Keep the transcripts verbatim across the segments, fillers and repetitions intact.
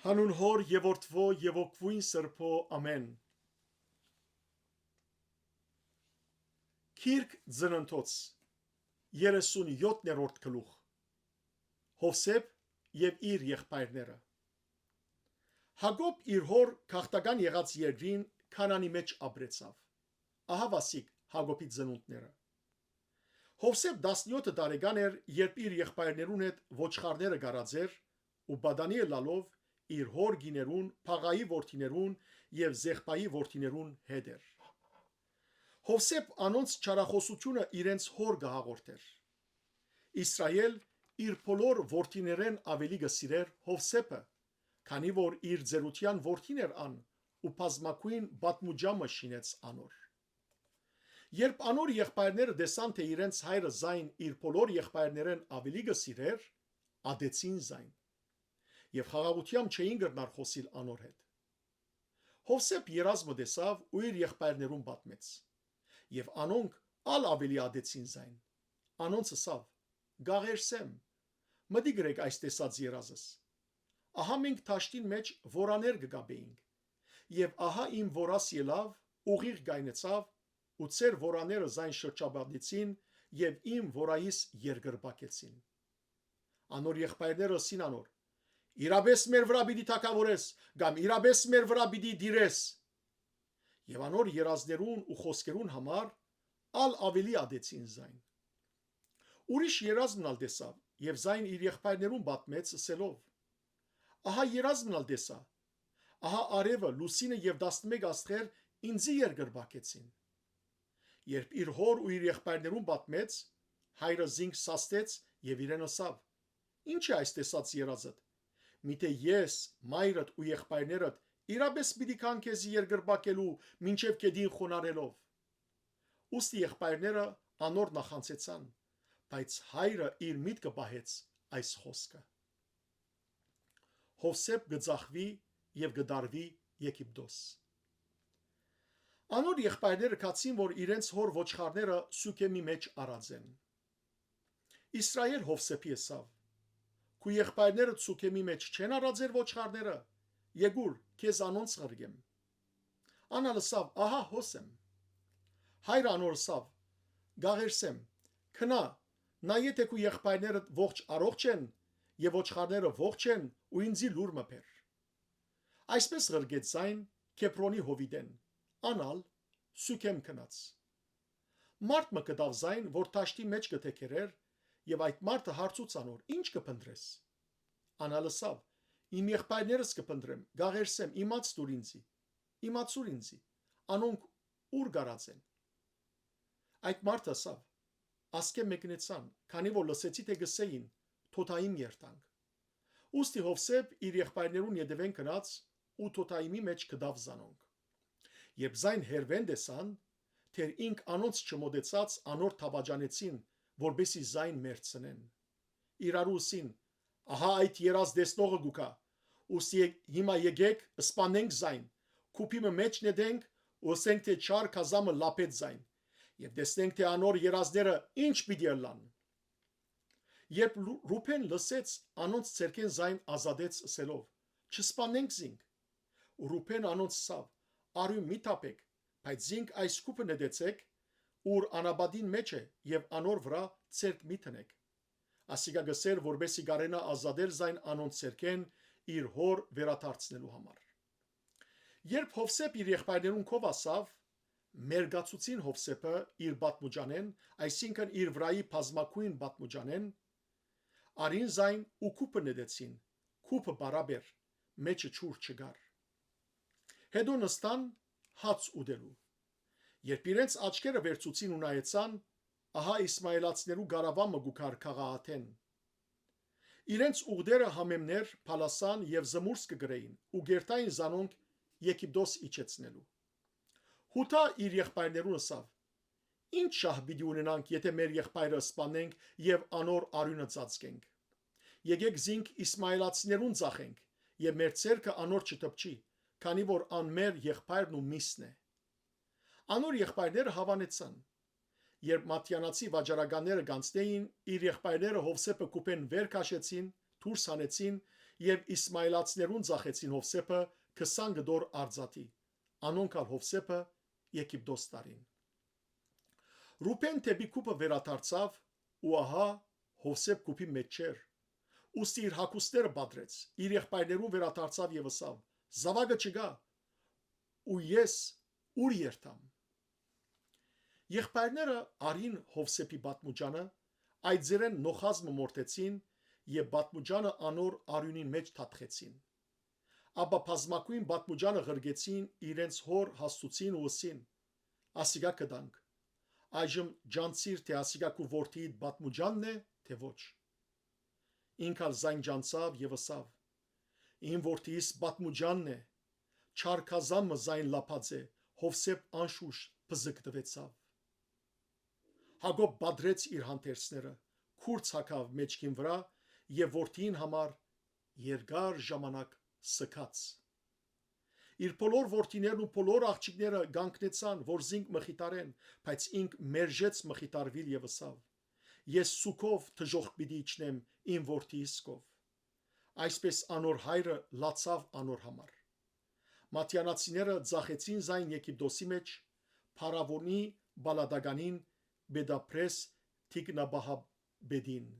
Հանուն Հօր եւ Որդւոյ եւ Հոգւոյն Սրբոյ, ամէն։ Գիրք Ծննդոց, երեսունեօթերորդ գլուխ։ Յովսէփ եւ իր եղբայրները։ Յակոբ իր հօր գաղթական եղած երկրին, Քանանի մէջ ապրեցաւ։ Ահա վասիկ Յակոբի ծնունդները։ Յովսէփ տասնեօթ տարեկան էր, երբ իր եղբայրներուն հետ ոչխարները գարած էր ու պատանի ըլլալով իր հօր կիներուն, Փաղայի որդիներուն եւ Զեղբայի որդիներուն հետ էր։ Յովսէփ անոնց չարախօսութիւնը իրենց հօր կը հաղորդէր։ Իսրայէլ իր բոլոր որդիներէն աւելի կը սիրէր Յովսէփը, քանի որ իր ծերութեան որդին էր ան ու բազմագոյն պատմուճամը շինեց անոր։ Երբ անոր եղբայրները տեսան, թէ իրենց հայրը զայն իր բոլոր եղբայրներէն աւելի կը սիրէր, ատեցին զայն եւ խաղաղութեամբ չէին կրնար խօսիլ անոր հետ։ Յովսէփ երազ մը տեսաւ ու իր եղբայրներուն պատմեց։ Եւ անոնք ալ աւելի ատեցին զայն։ Անոնց ըսաւ. «Կաղերսեմ, մտիկ ըրէք այս տեսած երազս։ Ահա մենք դաշտին մէջ որաներ կը կապէինք։ Եւ ահա իմ որաս ելաւ, ուղիղ կայնեցաւ ու ձեր որաները զայն շրջապատեցին եւ իմ որայիս երկրպագեցին»։ Անոր եղբայրները ըսին անոր. «Իրապէս մեր վրայ պիտի թագաւորես կամ իրապէս մեր վրայ պիտի տիրես»։ Եւ անոր երազներուն ու խօսքերուն համար ալ աւելի ատեցին զայն։ Ուրիշ երազ մն ալ տեսաւ եւ զայն իր եղբայրներուն պատմեց, ըսելով. «Ահա երազ մն ալ տեսայ։ Ահա արեւը, լուսինը եւ տասնմէկ աստղեր ինծի երկրպագեցին»։ Երբ իր հօր ու իր եղբայրներուն պատմեց, հայրը զինք սաստեց եւ իրեն ըսաւ. «Ի՞նչ է այս տեսած երազդ։ Միթէ ես, մայրդ ու եղբայրներդ իրապէս պիտի գան քեզի երկրպագելու մինչեւ գետին խոնարհելով»։ Ուստի եղբայրները անոր նախանձեցան, բայց հայրը իր միտքը պահեց այս խօսքը։ Յովսէփ կը ծախուի եւ կը տարուի Եգիպտոս։ Անոր եղբայրները գացին, որ իրենց հօր ոչխարները Սուքեմի մէջ առած են։ Իսրայէլ Յովսէփի ըսաւ. «Քու եղբայրներդ Սուքեմի մէջ չե՞ն առած էր ոչխարները։ Եկուր, քեզ անոնց ղրկեմ»։ Ան ալ ըսաւ. «Ահա հոս եմ»։ Հայրը անոր ըսաւ. «Կաղերսեմ, գնա, նայէ թէ քու եղբայրներդ ողջ առողջ են եւ ոչխարները ողջ են ու ինծի լուր մը բեր»։ Այսպէս ղրկեց զայն Քեբրոնի հովիտէն, ան ալ Սուքեմ գնաց։ Մարդ մը գտաւ զայն, որ դաշտի մէջ կը թեքերէր, եւ այդ մարդը հարցուց անոր. «Ի՞նչ կը փնտռես»։ Ան ալ ըսաւ. «Իմ եղբայրներս կը փնտռեմ, կաղերսեմ, իմաց տուր ինծի, իմացուր ինծի, անոնք ո՞ւր գարած են»։ Այդ մարդը ըսաւ. «Ասկէ մեկնեցան, քանի որ լսեցի թէ կ'ըսէին. "Թոթայիմ երթանք"»։ Ուստի Յովսէփ իր եղբայրներուն ետեւէն գնաց ու Թոթայիմի մէջ գտաւ զանոնք։ Երբ զայն հեռուէն տեսան, դեռ ինք անոնց չմօտեցած, անոր դաւաճանեցին, որպէսզի զայն մեռցնեն։ Իրարու ըսին. «Ահա այդ երազ տեսնողը կու գայ, ուստի ե-, հիմա եկէք, սպանենք զայն, քուփի մը մէջ նետենք ու ըսենք թէ չար քազա մը լափեց զայն, եւ տեսնենք թէ անոր երազները ի՛նչ պիտի ըլլան»։ Երբ Լու-, Ռուբէն լսեց, անոնց ձեռքէն զայն ազատեց, ըսելով. «Չսպանենք զինք»։ Ու Ռուբէն անոնց ըսաւ. «Արիւ մի թափէք, բայց զինք այս քուփը նետեցէք, ուր անապատին մէջ է, եւ անոր վրայ ձեռք մի դնէք»։ Ասիկա կ'ըսէր, որպէսզի կարենայ ազատել զայն անոնց ձեռքէն իր հօր վերադարձնելու համար։ Երբ Յովսէփ իր եղբայրներուն քով հասաւ, մերկացուցին Յովսէփը իր պատմուճանէն, այսինքն՝ իր վրայի բազմագոյն պատմուճանէն, առին զայն ու քուփը նետեցին, քուփը պարապ էր, մէջը ջուր չկար։ Յետոյ նստան հաց ուտելու։ Երբ իրենց աչքերը վերցուցին ու նայեցան, ահա Իսմայելացիներու կարաւան մը կու գար քաղաքէն։ Իրենց ուղտերը համեմներ, բալասան եւ զմուրս կը կրէին ու կ'երթային զանոնք Եգիպտոս իջեցնելու։ Յուդա իր եղբայրներուն ըսաւ. «Ի՞նչ շահ պիտի ունենանք, եթէ մեր եղբայրը սպանենք եւ անոր արիւնը ծածկենք։ Եկէք զինք Իսմայելացիներուն ծախենք եւ մեր ձեռքը անոր չտպչի, քանի որ ան մեր եղբայրն ու միստն է»։ Անոր եղբայրները հաւանեցան։ Երբ մատեանացի վաճառականները գանձնէին, իր եղբայրները Յովսէփը քուփէն վեր քաշեցին, դուրս հանեցին Եւ Իսմայելացիներուն ծախեցին Յովսէփը քսան կտոր արծաթի, անոնք ալ Յովսէփը Եգիպտոս տարին։ Ռուբէն դէպի քուպը վերադարձաւ ու ահա Յովսէփ քուպի մէջ չէր, ուստի իր հագուստները պատռեց, իր եղբայրներուն վերադարձաւ եւ ըսաւ. «Զաւակը չկայ, ու ես ո՞ւր երթամ»։ Եղբայրները առին Յովսէփի պատմուճանը, այծերէն նոխազ մը մորթեցին եւ պատմուճանը անոր արիւնին մէջ թափխեցին։ Ապա բազմագոյն պատմուճանը ղրկեցին իրենց հօր հասցուցին ու ըսին. «Ասիկա կտանք։ Այժմ ճանչցիր թէ ասիկա քու որդիիդ պատմուճանն է թէ ոչ»։ Ինք ալ զայն ճանչցաւ եւ ըսաւ. «Իմ որդիիս պատմուճանն է»։ Չար գազան մը զայն լափած է, Յովսէփ անշուշտ բզկտուեցաւ։ Յակոբ պատռեց իր հանդերձները, կուրծ հագաւ մէջքին վրայ եւ որդիին համար երկար ժամանակ սգաց։ Իր բոլոր որդիներն ու բոլոր աղջիկները կանգնեցան, որ զինք մխիթարեն, բայց ինք մերժեց մխիթարուիլ եւ ըսաւ. «Ես սուգով դժոխք պիտի իջնեմ իմ որդիիս քով»։ Այսպէս անոր հայրը լացաւ անոր համար։ Մատեանացիները ծախեցին զայն Եգիպտոսի մէջ, փարաւոնի պալատականին Պետապրես թիկնապահապետին։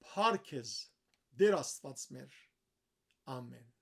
Փառք քեզ, Տէր Աստուած մեր։ Ամէն։